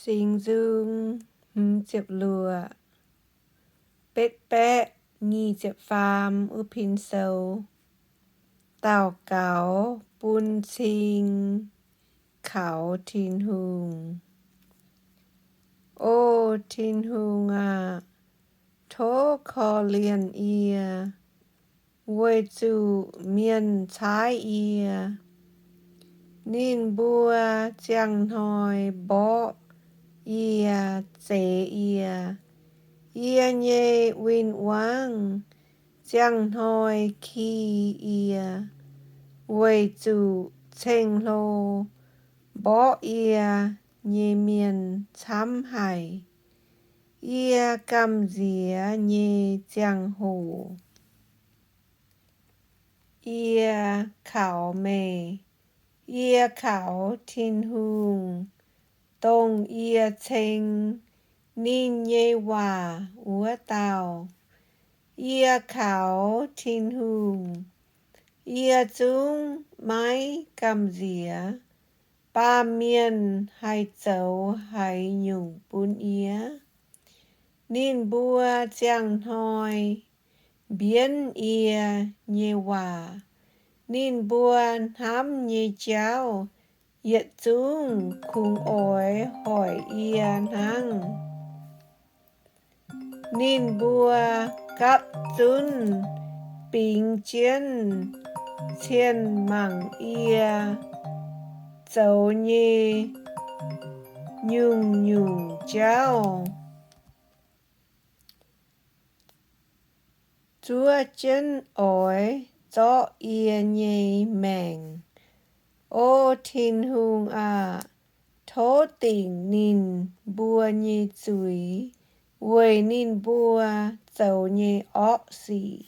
Singx Nzung hmz ziepc luoqc, betv baeqv nyic ziepc faam wuov pin sou. Daux gaux bun cing kaux Tin-Hungh. O Tin-Hungh aah! Tov korv-lienh yie, weic zuqc mienh caaiv yie. Ninh mbuo ziangh hnoi mborqv yie, zeix yie. Yie nyei win-wangv ziangh hnoi ki yie, weic zuqc ceng-hlo mborqv yie nyei mienh camv haic. Yie gamh nziex nyei ziangh hoc yie kaux meih. Yie kaux Tin-Hungh, dongh yie ceng ninh nyei waac wuov dauh. Yie kaux Tin-Hungh, yie zungv maiv gamh nziex. Baamh mienh haih zoux haaix nyungc bun yie? Ninh mbuo ziangh hnoi mbienv yie nyei waac. Ninh mbuo hnamv nyei jauv yietc zungv kungx oix hoic yie hnangv. Ninh mbuo gapv zunv bingx jienv cien mangc yie zoux nyei nyungc-nyungc jauv, zuov jienv oix zorqv yie nyei maengc. O Tin-Hungh aah! Tov dingc ninh mbuo nyei zuiz weic ninh mbuo zoux nyei orqv sic.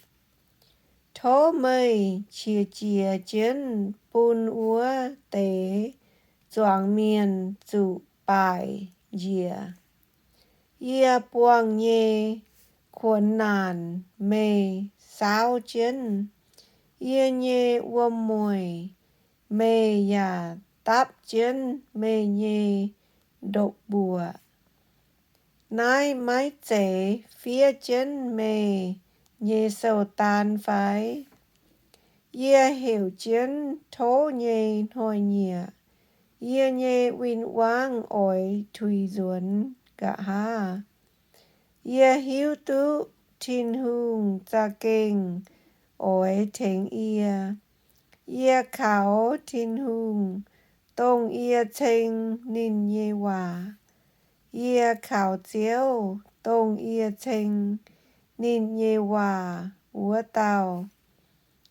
Tov meih qiex jiez jienv bun wuov deix zuangx mienh zuqc baaic njiec. Yie buangh nyei kuonx naanc meih saauv jienv. Yie nyei wuom-mueic meih yaac dapv jienv meih nyei ndoqc-mbuoqc. Naaiv maiv zeiz fiev jienv meih nyei sou-daan fai? Yie heuc jienv tov nyei hnoi-nyieqc. Yie nyei win-wangv oix tuix nzuonx nqa'haav. Yie hiuv duqv Tin-Hungh za'gengh oix tengx yie. Yie kaux Tin-Hungh, dongh yie ceng ninh nyei waac. Yie kaux Ziouv, dongh yie ceng ninh nyei waac wuov dauh.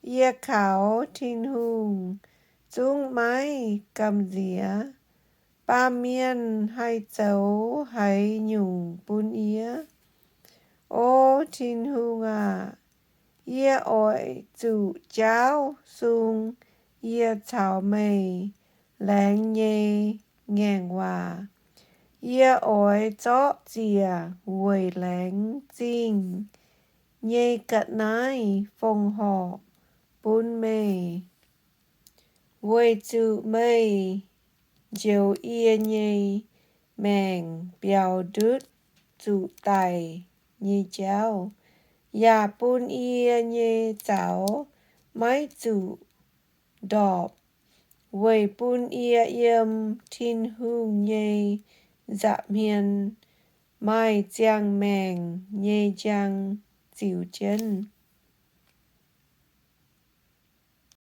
Yie kaux Tin-Hungh zungv maiv gamh nziex. Baamh mienh haih zoux haaix nyungc bun yie? O Tin-Hungh aah! Yie oix zuqc jaauv sung yie caux meih laengz nyei ngaengc waac. Yie oix zorqv ziec weic laengz zingh nyei ga'naaiv fongc horc bun meih, weic zuqc meih njoux yie nyei maengc biaux ndutv zuqc daic nyei jauv, yaac bun yie nyei zaux maiv zuqc ndorpc, weic bun yie yiem Tin-Hungh nyei nza'hmien maaih ziangh maengc nyei njang ziux jienv.